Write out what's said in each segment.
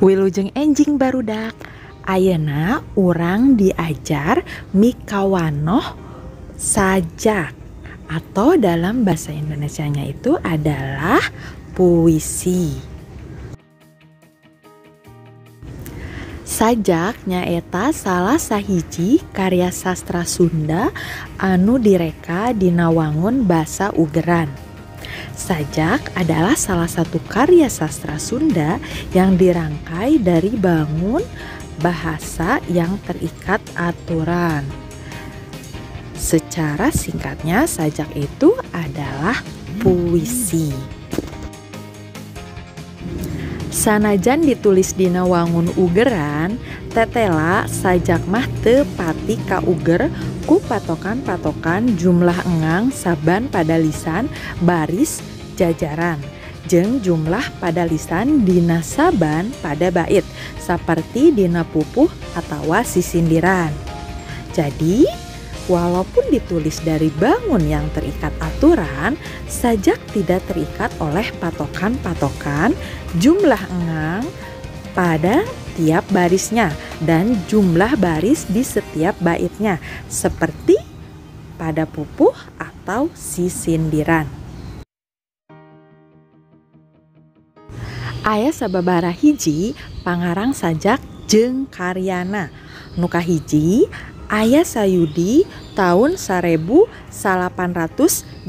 Wilujeng enjing barudak. Ayeuna urang diajar mikawanoh sajak atau dalam bahasa Indonesianya itu adalah puisi. Sajak nyaeta salah sahiji karya sastra Sunda anu direka dina wangun basa ugeran. Sajak adalah salah satu karya sastra Sunda yang dirangkai dari bangun bahasa yang terikat aturan. Secara singkatnya, sajak itu adalah puisi. Sanajan ditulis dina wangun ugeran, tetela sajak mah teu pati kauger ku patokan-patokan jumlah engang saban pada lisan baris jajaran jeung jumlah pada lisan dina saban pada bait saperti dina pupuh atawa sisindiran. Jadi, walaupun ditulis dari bangun yang terikat aturan, sajak tidak terikat oleh patokan-patokan jumlah engang pada tiap barisnya dan jumlah baris di setiap baitnya, seperti pada pupuh atau sisindiran. Aya sababaraha hiji pangarang sajak jeung karyana. Nu kahiji aya Sayudi taun 1863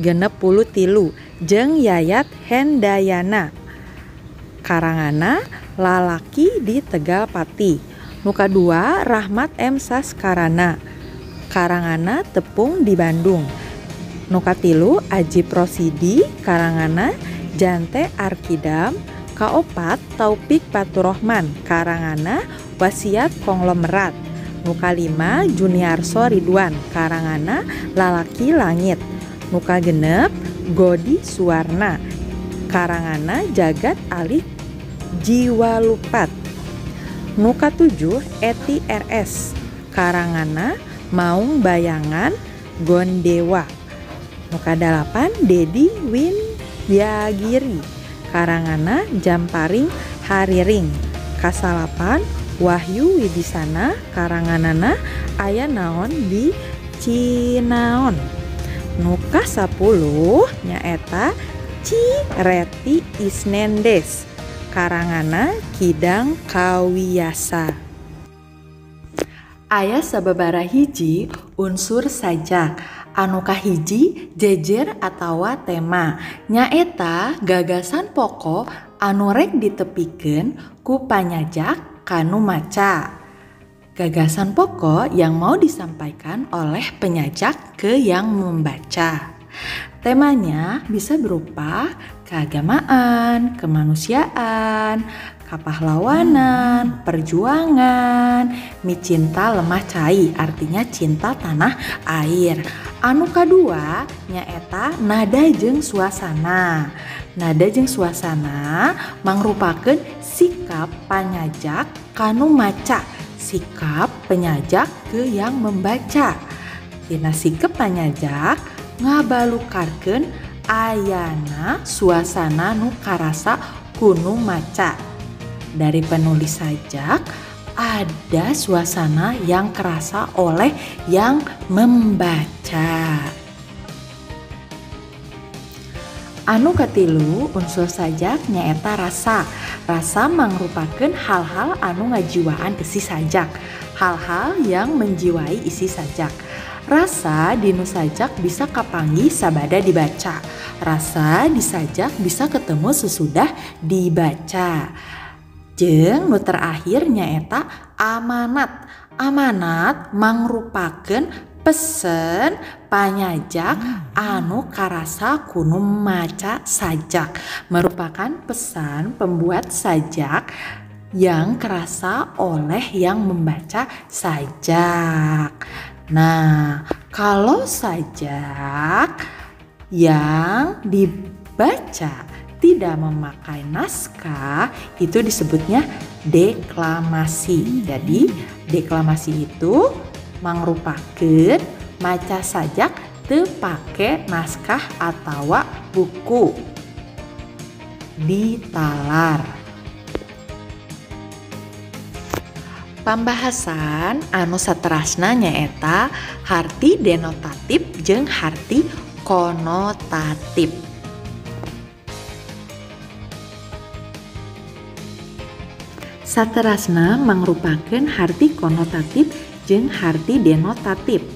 jeung Yayat Hendayana. Karangana Lalaki di Tegal Pati. Nu kadua Rahmat M Saskarana. Karangana Tepung di Bandung. Nu katilu Ajip Rosidi karangana Jante Arkidam. Kaopat Taufik Paturohman karangana Wasiat Konglomerat. Nu kalima Juniarso Ridwan karangana Lalaki Langit. Nu kagenep Godi Suwarna karangana Jagat Alik Jiwa Lupat. Nu katujuh Eti RS karangana Maung Bayangan Gondewa. Nu kadalapan Dedi Windyagiri karangana Jamparing Hariring. Kasalapan Wahyu Wibisana karanganana Aya Naon di Cinaon. Nu kasapuluh nyaeta Cireti Isnendes karangana Kidang Kawiyasa. Aya sababaraha hiji unsur sajak. Anu kahiji jejer atawa tema nyaeta gagasan pokok anu rek ditepikeun ku panyajak kanu maca. Gagasan pokok yang mau disampaikan oleh penyajak ke yang membaca. Temanya bisa berupa keagamaan, kemanusiaan, kepahlawanan, perjuangan, micinta lemah cai artinya cinta tanah air. Anu kadua nyaeta nada jeung suasana. Nada jeung suasana mangrupakeun sikap panyajak kanu maca, sikap penyajak ke yang membaca. Dina sikap panyajak ngabalukarkeun ayana suasana nu karasa kunu maca. Dari penulis sajak ada suasana yang kerasa oleh yang membaca. Anu katilu unsur sajak nyaeta rasa. Rasa mangrupakeun hal-hal anu ngajiwaan isi sajak, hal-hal yang menjiwai isi sajak. Rasa dinu sajak bisa kapanggih sabada dibaca. Rasa di sajak bisa ketemu sesudah dibaca. Jeung nu terakhir nyaeta amanat. Amanat mangrupakeun pesen panyajak anu karasa kunu maca sajak, merupakan pesan pembuat sajak yang kerasa oleh yang membaca sajak. Nah, kalau sajak yang dibaca tidak memakai naskah itu disebutnya deklamasi. Jadi deklamasi itu mangrupakeun maca sajak teu pake naskah atawa buku ditalar. Pambahasan anu saterasna nyaeta harti denotatif jeung harti konotatif. Saterasna mangrupakeun harti konotatif jeung harti denotatif.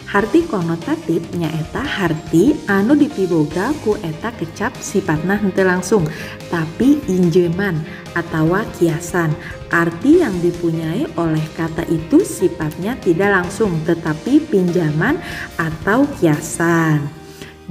Harti konotatif nyaeta harti anu dipiboga ku eta kecap sifatna henteu langsung tapi injeman atawa kiasan. Arti yang dipunyai oleh kata itu sifatnya tidak langsung tetapi pinjaman atau kiasan.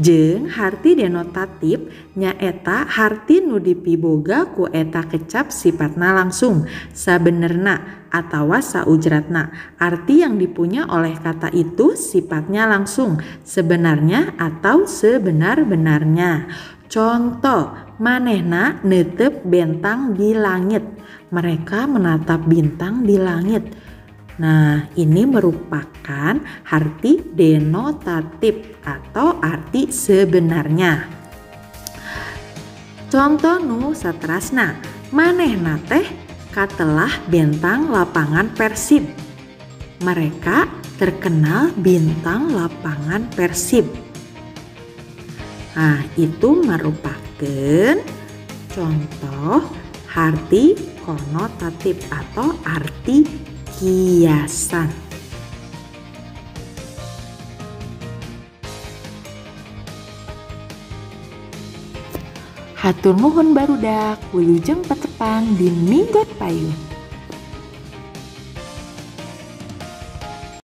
Jeung harti denotatif nyaeta harti nu dipiboga ku eta kecap sifatna langsung sabenerna atawa saujratna. Arti yang dipunya oleh kata itu sifatnya langsung sebenarnya atau sebenar-benarnya. Contoh, manehna neuteup bentang di langit. Mereka menatap bintang di langit. Nah, ini merupakan arti denotatif atau arti sebenarnya. Contoh nu saterasna, manehna teh katelah bintang lapangan Persib. Mereka terkenal bintang lapangan Persib. Nah, itu merupakan contoh arti konotatif atau arti kiasan. Hatur nuhun barudak, wilujeng patepang di Minggon Payun.